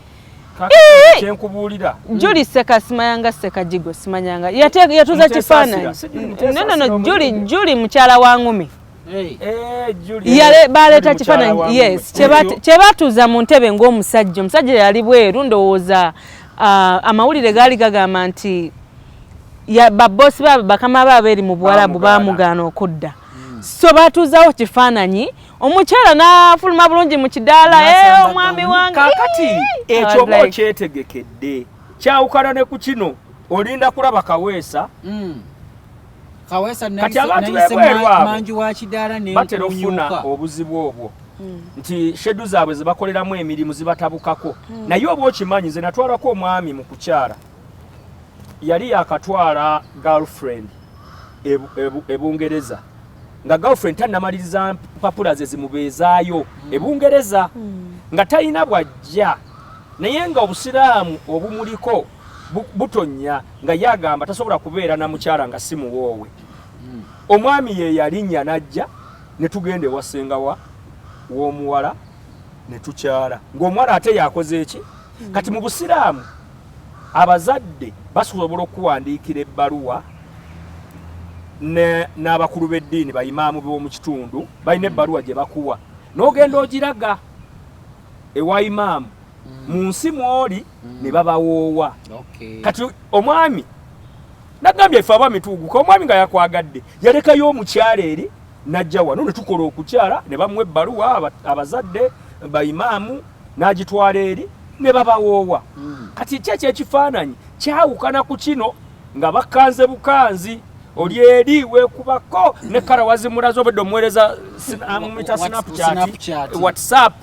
Kyenkubuulira, Juli Seka simanyanga Sekajigo simanyanga yatuuza kifaananyi. No, no, no, Juli, Juli mukyala wa Ngumi. Baleeta kifaananyi, yes, kye batuuza mu ntebe ng'omusajja. Omusajja yali bweru, ndowooza amawulire gaali gagamba nti babosi baabwe, bakama baabwe eri mu Buwarabu bamugaana okudda, so batuuzawo kifaananyi. Omukyala n'afuluma bulungi mu kidaala, eh, omwami wange. Kakati ekyo oba okyetegekedde, kyawukana ne ku kino olinda kulaba Kaweesa. Kaweesa. Kati abantu nayise b'ebweru abo manju wa kidaala batera okufuna nenkunyuka. Obuzibu obwo nti schedule zaabwe zebakoleramu emirimu zibatabukako, naye oba okimanyi. Nze natwalako omwami mu kukyala, yali yakatwala girlfriend e Bungereza, nga girlfriend tannamaliriza mpapula ze zimubeezaayo e Bungereza, nga talina bwajja, naye nga obusiraamu obumuliko butonnya, nga ye agamba tasobola kubeera na mukyala nga si muwoowe. Omwami ye yalinnya n'ajja ne tugenda ewa ssenga wa w'omuwala ne tukyala, ng'omuwala ate yakoze eki. Kati mu busiraamu abazadde basobola okuwandiikira ebbaluwa n'abakulu b'eddiini, bayimaamu b'omu kitundu balina ebbaluwa gye bakuwa n'ogenda ogiraga ewa imaamu mu nsi mw'oli ne babawoowa. Kati omwami nagambye ife abaami tuwuguka. Omwami nga yakwagadde yalekayo omukyala eri najja wano ne tukola okukyala ne bamuwa ebbaluwa abazadde bayimaamu n'agitwala eri ne babawoowa. Kati ki ekyekifaananyi kyawukana ku kino nga bakanze bukanzi, oli eri weekubako ne kala wazimulaze, obedde omuweereza mumita Snapchat, Snapchat. WhatsApp.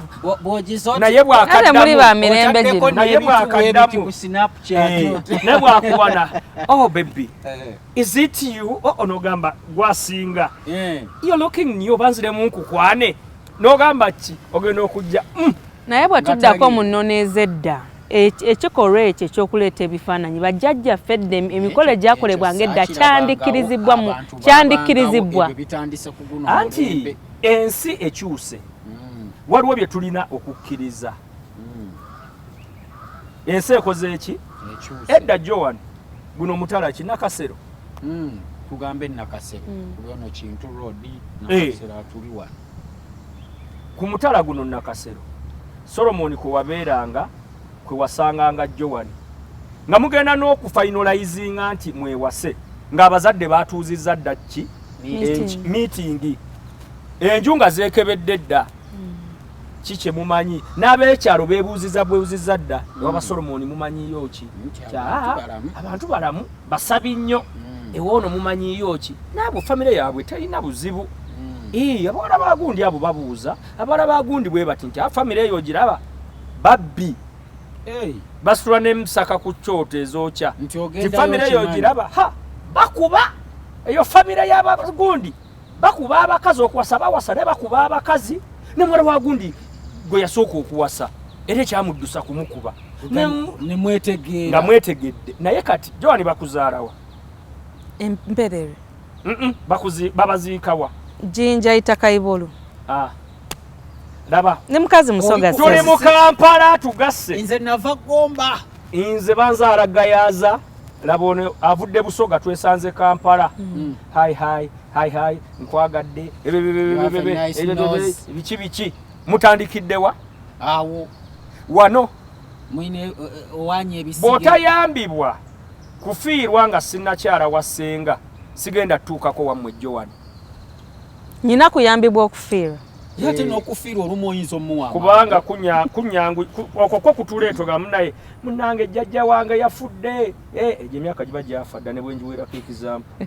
Bw'ogiza Naye Kale muli ba bwakaddamu mirembe gino. Naye bwakaddamu. Ku Snapchat. Eh, naye bwakuwana, "Oh baby, Eh, is it you?" Oh, onogamba gwasinga, "You're looking new, banziremu nkukwane." N'ogamba ki ogenda okujja. Naye bwe Nga tuddako tali. mu nnono ez'edda, ekikolwa ekyo ekyokuleeta ebifaananyi, bajjajjaffe edda emikolo egyakolebwanga edda kyandikkirizibwa mu Abantu kyandikkirizibwa. babangawo, ebyo bitandise ku guno Anti omulembe. Ensi ekyuse. Waliwo bye tulina okukkiriza. Ensi ekoze eki? Ekyuse. Edda Joan, guno mutala ki? Nakasero. Tugambe Nakasero, kulwono Kintu Road. Eh. Nakasero atuli wano. Ku mutala guno Nakasero, Solomoni kwe wabeeranga, kwe wasanganga Joan nga mugenda n'okufinalizinga nti mwewase, ng'abazadde batuuzizza dda ki? Meeting. Meeting, enju nga zeekebedde dda, ki kye mumanyi, n'abeekyalo beebuuziza bwebuuziza dda, ewaba Solomoni mumanyiyo ki? Nti Kya, abantu "Ah, balamu." Abantu balamu, basabi nnyo. Ewoono mumanyiyo ki? Naabwe famire yaabwe terina buzibu. Ee, abawala bagundi abo babuuza, abawala bagundi bwe bati nti, "Ah, famire eyo ogiraba, babbi, Hey, basitula n'emusaka ku kyoto ezookya." Nti Ti ogendayo famire eyo okimanyi. ogiraba, ha, bakuba eyo famire y'abagundi, bakuba abakazi, okuwasa bawasa naye bakuba abakazi, ne muwala wa gundi gwe yasooka okuwasa era ekyamuddusa kumukuba. Nemwetegeera. Nga mwetegedde. Naye kati Joani, bakuzaalawa? Emperere. Babaziikawa? Jinja, Itaka, Ibolo. Ah. Laba. Ne mukazi Musoga. Tuli Sis. mu Kampala, tugasse. Nze nava Gomba. Nze banzaala Gayaza. Laba ono avudde Busoga, twesanze Kampala. Hi hi hi hi, nkwagadde. You have a nice nose. Biki biki, mutandikiddewa? Awo. Wano. Mwine owanya ebisige. Bw'otayambibwa kufiirwa nga sinnakyala wa ssenga, sigenda tutuukako wammwe Joan. Nyina kuyambibwa okufiirwa? Ye ate n'okufiirwa olumu oyinza omuwa. Kubanga kunyangu okwo kwo kutuleeto ga munaye munange jjajja wange yafudde. Eh, egyo emyaka giba gyafa dda ne bwenjiwerako ekizampu.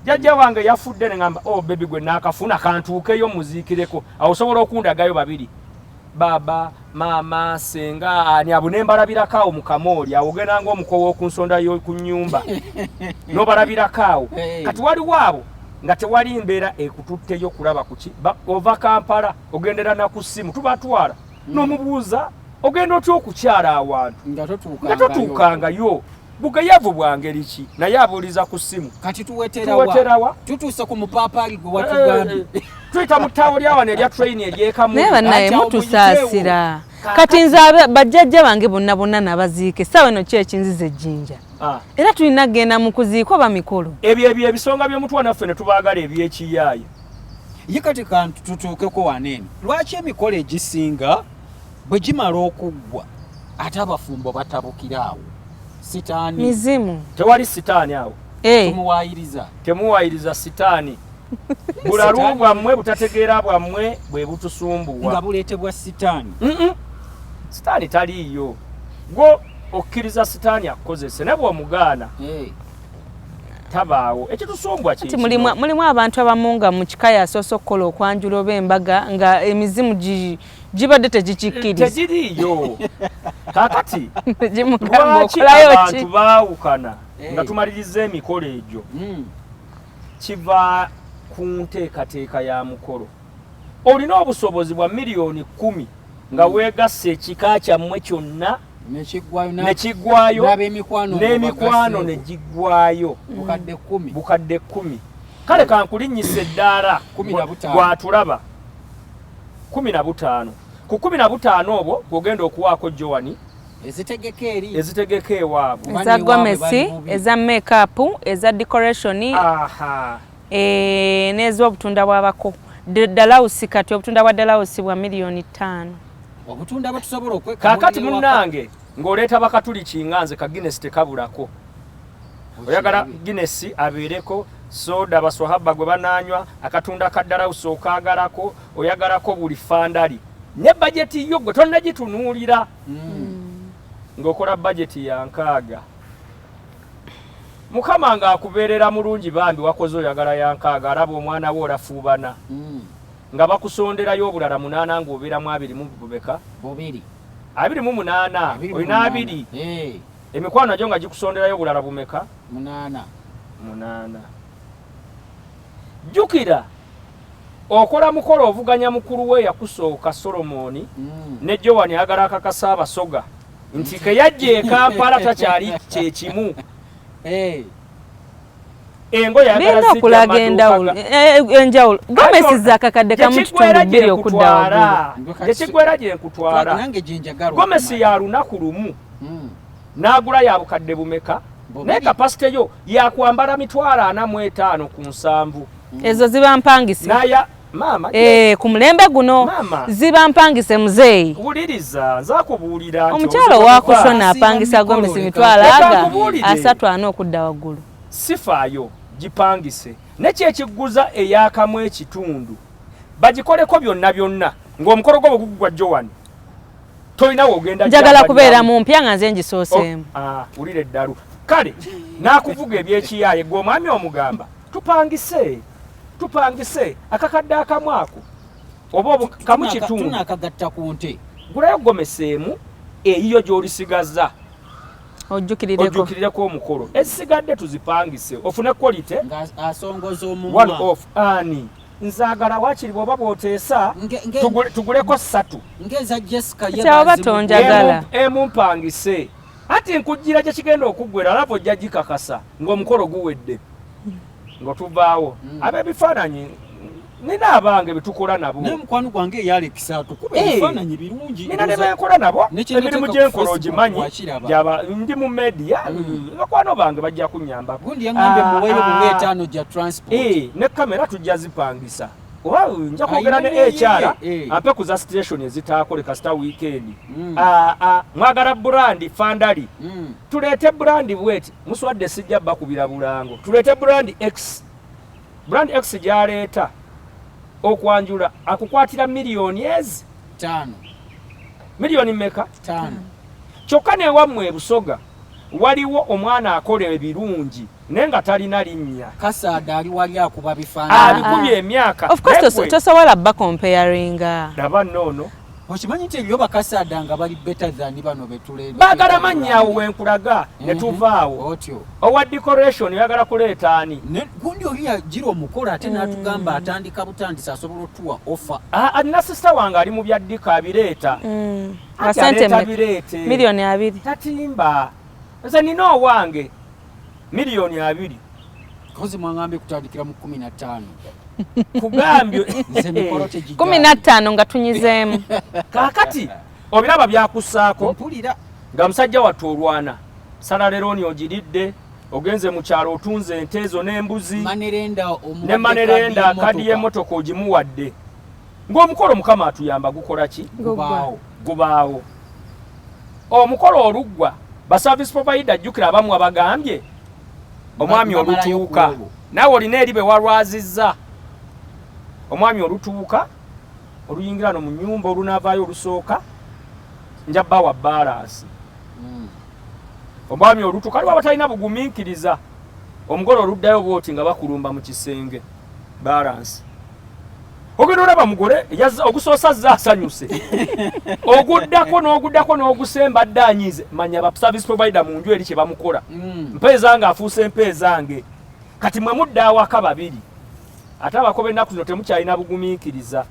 Jjajja wange yafudde, ne ngamba, "Oh baby, gwe naakafuna kantuukeyo muziikireko." Awo osobola okundagayo babiri, baba, maama, senga, ani abo, ne mbalabirako awo mu kamooli awo. Ogenda ng'omukowa ku nsonda ku nnyumba n'obalabirako awo. Hey. Kati waliwo abo nga tewali mbeera ekututteyo kulaba kuki. Ova Kampala ogendera na ku ssimu, tubatwala n'omubuuza, ogenda otya okukyala awantu nga nga totuukangayo. Totuukangayo, bugayavu bwa ngeri ki? Naye abuuliza ku ssimu. Kati tuweterawa? Tuweterawa? Tutuuse ku mupaapaali gwe watugambye. Eh, eh, tuyita mu ttaawo lya wano erya train eryekamu. Naye bannaye Anti awo. Mutusaasira. Kati nze bajjajja bange bonna bonna nabaziika, essaawa eno ki ekinziza ejjinja? Ah. Era tulina kugenda mu kuziika oba mikolo. Ebyo ebisonga by'omutwa naffe ne tubaagala ebyekiyaaye. Ye kati kantu tutuukeko wano eno, lwaki emikolo egisinga bwe gimala okuggwa ate abafumbo batabukira awo? Sitaani? Mizimu. Tewali sitaani awo. Eh, Tumuwaayiriza. Temuwayiriza sitaani. Bulalu bwammwe, butategeera bwammwe bwe butusumbuwa. Nga buleetebwa sitaani. Sitaani taliiyo. Gwo okkiriza sitaani akukozese, naye bw'omugaana tabaawo. Ekitusumbwa kye mulimu abantu abamu nga mu kika yasoose okukola okwanjula oba embaga nga emizimu gibadde tegikikkiriza. Tegiriiyo. Kaakati lwaki abantu baawukana nga tumaliriza emikolo egyo? Kiva ku nteekateeka ya mukolo. Olina obusobozi bwa 10,000,000 nga weegasse ekika kyammwe kyonna nekiggwayo n'emikwano ne giggwayo bukadde 10. Kale kankulinnyisa eddaala gwatulaba 15. Ku 15 obwo gw'ogenda okuwaako Joani ezitegeka eri ezitegeka ewaabwe, eza gomesi, eza makeup, eza decoration, n'ez'obutunda bw'abako. Dalawusi kati obutunda bwa Dalawusi bwa 5,000,000. Obutunda bwe tusobola okweka. Kaakati munnange ng'oleeta bakatuliki nga nze ka Guinness tekabulako. Oyagala Guinness abeereko, soda baswahaba gwe banaanywa, akatunda ka Dalawusi okaagalako, oyagalako buli fandali. Ne bajeti yo gwe tonnagitunuulira. Ng'okola bajeti ya 60. Mukama ng'akubeerera mulungi bambi, wakoze oyagala ya 60, alaba omwana we olafuubana. Nga bakusonderayo obulala 8 ng'obeeramu abiri mu bubeka? 2. 28. Olina 20. Emikwano nagyo nga gikusonderayo obulala bumeka? 8. 8. Jjukira okola mukolo ovuganya mukulu we yakusooka Solomoni ne Joani ayagala akakasa Abasoga nti ke yajja e Kampala takyali kye kimu. Engoye ayagala Birina okulaga enjawulo. Gomesi zakakadde kamu kitundu bbiri okudda waggulu. Gye kiggwera gye nkutwala. Nange gye njagala Gomesi ya lunaku lumu. N'agula ya bukadde bumeka? Naye kapasite yo yakwambala 45,000 ku 70. Ezo ziba mpangise. Naya maama. Ku mulembe guno ziba mpangise muzeeyi. Wuliriza, nza kubuulira nti omukyalo wakushona apangisa gomesi 30,000 4 okudda waggulu. Sifaayo gipangise. Ne kyekigguza eyakamu ekitundu. Bagikoleko byonna byonna ng'omukolo gwo bwe gugwa Joan. Tolina w'ogenda Njagala kubeera mu mpya nga nze ngisooseemu. Wulira eddalu. Kale n'akuvuga eby'ekiyaaye gwe omwami omugamba tupangise, tupangise akakadde akamu ako oba kamu kitundu. Tunaakagatta ku nte. Gulayo gomesi emu eyiyo gy'olisigaza. Ojjukirireko omukolo. Ezisigadde tuzipangise ofune quality. Nga asongoza omumwa. One off ani. Nzaagala waakiri bw'oba bw'oteesa tuguleko 3. Ng'eza Jessica ye Kyaba tonjagala. Emu mpangise. Ati nkujjira gye kigenda okuggwera alaba ojja gikakasa ng'omukolo guwedde. Ng'otuvaawo. Ab'ebifaananyi nina abange be tukola nabo. Naye mukwano gwange ye Alex atukuba ebifaananyi birungi. Nina ne benkola nabo. Emirimu gye nkola ogimanyi. Gyaba ndi mu media. Bakwano bange bajja kunnyambako. Gundi yangambye muweeyo buwe 5 gya transport. Ne kamera tujja zipangisa. Oba nja kwogera ne HR ampe ku za station ezitaakoleka sita weekend. Mwagala brand fandali. Tuleete brand bweti. Muswadde sijja bakubira bulango. Tuleete brand X. Brand X gy'aleeta okwanjula akukwatira miliyoni ezi 5. Miliyoni mmeka? 5. Kyokka n'ewammwe e Busoga waliwo omwana akola ebirungi naye nga talina linnya. Kasaada ali wali akuba bifaananyi. Abikubye emyaka. Of course tosobola ba comparinga. Laba nno. Okimanyi nti eriyo bakasaada nga bali better than bano betuleeta. Baagala mannya awo we nkulaga ne tuvaawo. Otyo. Owa decoration oyagala kuleeta ani? Gundi oli yagira omukolo ate n'atugamba atandika butandisi asobola otuwa offer. Alina sister wange ali mu bya ddika abireeta. Ati aleeta bireete. 2,000,000. Tatimba. Nze nina owange 2,000,000. Kozi mwangambye kutandikira mu 15. Kugambye. Nze mikolo tegigambye. 15 nga tunyizeemu. Kaakati obiraba byakussaako. Mpulira. Nga musajja wattu olwana. Sala lerooni ogiridde, ogenze mu kyalo otunze ente ezo n'embuzi. Manerenda omuwadde Ne manerenda kadi kadi y'emmotoka ogimuwadde. Ng'omukolo Mukama atuyamba gukola ki? Gubaawo. Gubaawo. Omukolo oluggwa, ba service provider jjukira abamu abagambye omwami Bamalayo olutuuka. ku olwo. Naawe olina eri be walwazizza. Omwami olutuuka oluyingira no mu nyumba, olunaavaayo olusooka, nja bawa balance. Omwami olutuuka, aliwo abatalina bugumiikiriza. Omugole oluddayo bwoti nga bakulumba mu kisenge, balance. Ogenda olaba mugole ogusoosa azze asanyuse, oguddako n'oguddako n'ogusemba dde anyiize. Manya ba service provider mu nju eri kye bamukola. Mpeeza afuuse mpeezange. Kati mwe mudda awaka babiri, ate abakoba ennaku zino temukyalina bugumiikiriza.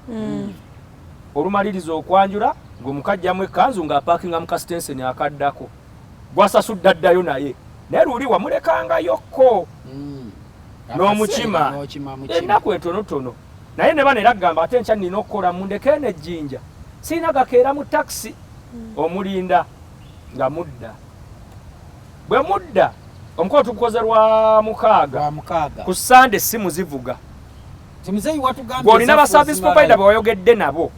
Olumaliriza okwanjula, ng'omukajjamu ekkanzu ng'apaakinga mu kasitenseni akaddako, gwasasudde addayo naye, naye luli wamulekangayokko n'omukima. N'okima mukima. Ennaku entonotono, naye ne bano era gamba, ate enkya nina okukola, mundeke eno ejjinja, sirina gakeera mu takisi. Omulinda nga mudda. Bwe mudda, omukolo tugukoze lwa mukaaga. Lwa mukaaga. Ku Sande essimu zivuga. Timuzeeyi watugambye Gweolina ba ezaffe service ozimalayo. provider bwe wayogedde nabo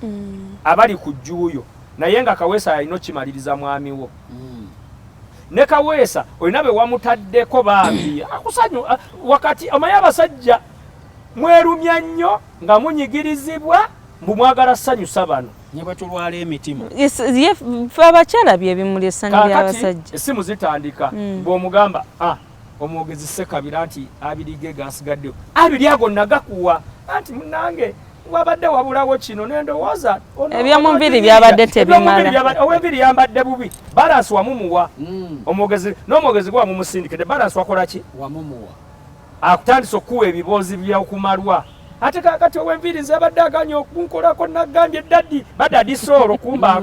abali ku jjuuyo, naye nga Kaweesa alina okimaliriza mwami wo. Ne Kaweesa olina be wamutaddeko bambi akusanyu wakati. Omanyi abasajja mwerumya nnyo nga munyigirizibwa, mbu mwagala ssanyusa bano. Ne bwe tulwala emitima. Yes, ye ffe abakyala byebimuli essanyu Kaakati ly'abasajja. essimu zitandika. Bw'omugamba, ah, omwogezi Sekabira nti 20 ge gasigaddewo, 20 ago nagakuwa, anti munange wabadde wabulawo kino nendowooza Ebyomunviiri byabadde tebimala. Ow'enviiri yambadde bubi, balance wamumuwa. Omwogezi n'omwogezi gwe wamumusindikidde balance, wakola ki? Wamumuwa. Akutandise okukuwa ebiboozi byokumalwa. Ate kakati ow'enviiri nze abadde aganye okunkolako, nagambye daddy badadi soolo kumba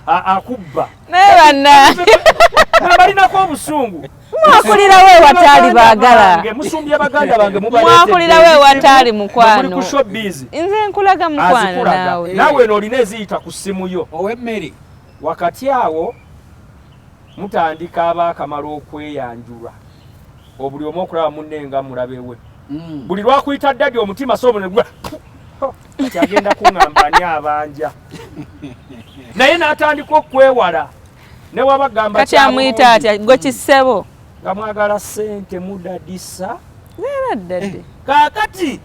akubba. Naye banna Balinako obusungu. Mwakulirawo ewataali baagala. Bange, musumbye baganda bange. Mwakulirawo ewataali mukwano. Muli ku showbiz. Nze nkulaga mukwano. Azikulaga. Naawe. Naawe eno olina eziyita ku ssimu yo. Ow'emmere. Wakati awo mutandika abaakamala okweyanjulwa, obuli omu okulaba munne nga mulabe we. Buli lwakuyita daddy, omutima sobo ne gwa, kati agenda kuŋŋamba ani abanja, naye n'atandika okwewala ne wabagamba. Kati amuyita atya gwe kisebo? Nga mwagala ssente, mudadisa. Era daddy. Kaakati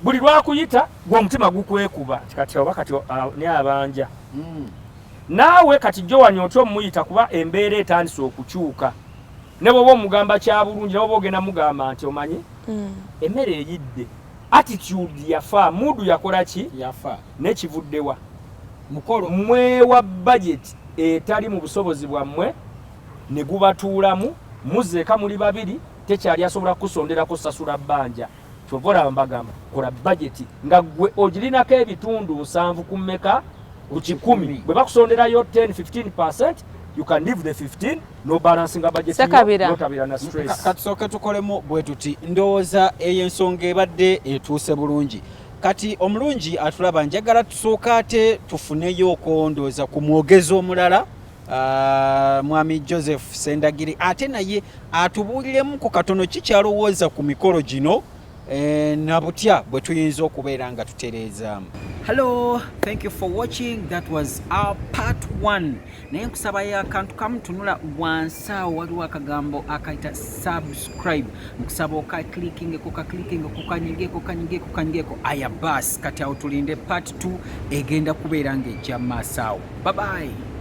buli lwakuyita gwe omutima gukwekuba nti kati oba kati ne abanja. Naawe kati jowani otya omuyita, kuba embeera etandise okukyuka. Ne bwoba omugamba kya bulungi, ne bwoba ogenda mugamba nti omanyi emmere eyidde, attitude yafa, mood yakola ki? Yafa. Nekivuddewa? Mukolo. Mwewa budget etali mu busobozi bwammwe ne gubatuulamu. Muzeeka muli babiri, tekyali asobola kukusonderako sasula bbanja. Kyova olaba mbagamba kola budget nga gwe ogirinako ebitundu 70 ku mmeka? Ku 100. Bwe bakusonderayo 10 15, you can leave the 15 no balancinga budget yo, Sekabira. notabeera na stress. Katusooke tukolemu bwe tuti. Ndowooza eyo ensonga ebadde etuuse bulungi. Kati omulungi atulaba, njagala tusooka ate tufuneyo ndowooza ku mwogezi omulala, mwami Joseph Sendagiri, ate naye atubuuliremu ku katono kikyalowooza ku mikolo gino na butya bwe tuyinza okubeera nga tutereezaamu. Hello, thank you for watching. That was our part one. Naye nkusabayo akantu kamu, tunula wansi awo, waliwo akagambo akayita subscribe. Nkusaba okaclickingeko, kaclickingeko, kanyigeko, kanyigeko, kanyigeko. Aya bas, kati awo tulinde part 2 egenda kubeera ng'ejja mu maaso awo. Bye bye.